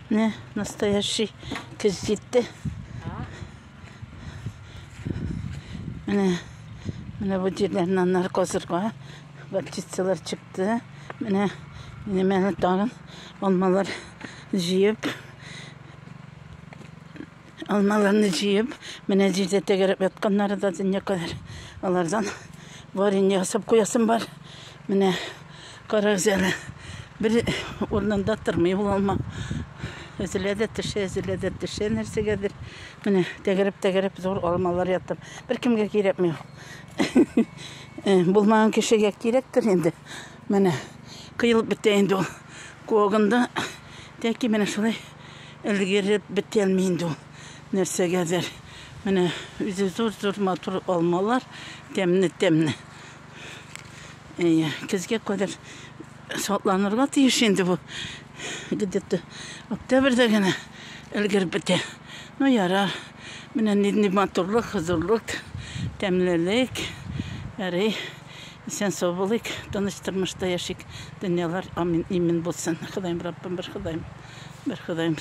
Менә настоящий көз җитте. Менә менә бу җирләрне аннары казырга горчицалар чыкты. Менә минем әле тагын алмалар җыеп алмаларны җыеп, менә җирдә тәгәрәп ятканнары да дөнья кадәр. Алардан варенье ясап куясым бар. Менә карагыз әле. Бер урынында тормый ул алма. Өзелә дә төшә, өзелә дә төшә нәрсәгәдер. Менә тәгәрәп-тәгәрәп зур алмалар ятып. Беркемгә кирәкми ул. Булмаган кешегә кирәктер инде. Менә кыелып бетә инде ул. Куагында тәки менә шулай өлгереп бетәлми инде ул нәрсәгәдер. Менә үзе зур-зур матур алмалар, тәмле-тәмле. Әйе, көзгә кадәр сакланырга тиеш инде бу. Где-то октябрьдә генә өлгереп бетә. Ну, ярар. Менә нинди матурлык, хозурлык, тәмлелек. Ярый. Исән сау булыйк, тыныч тормышта яшик. Дөньялар амин, имин булсын. Ходаем, Раббым, бер Ходаем, бер Ходаем.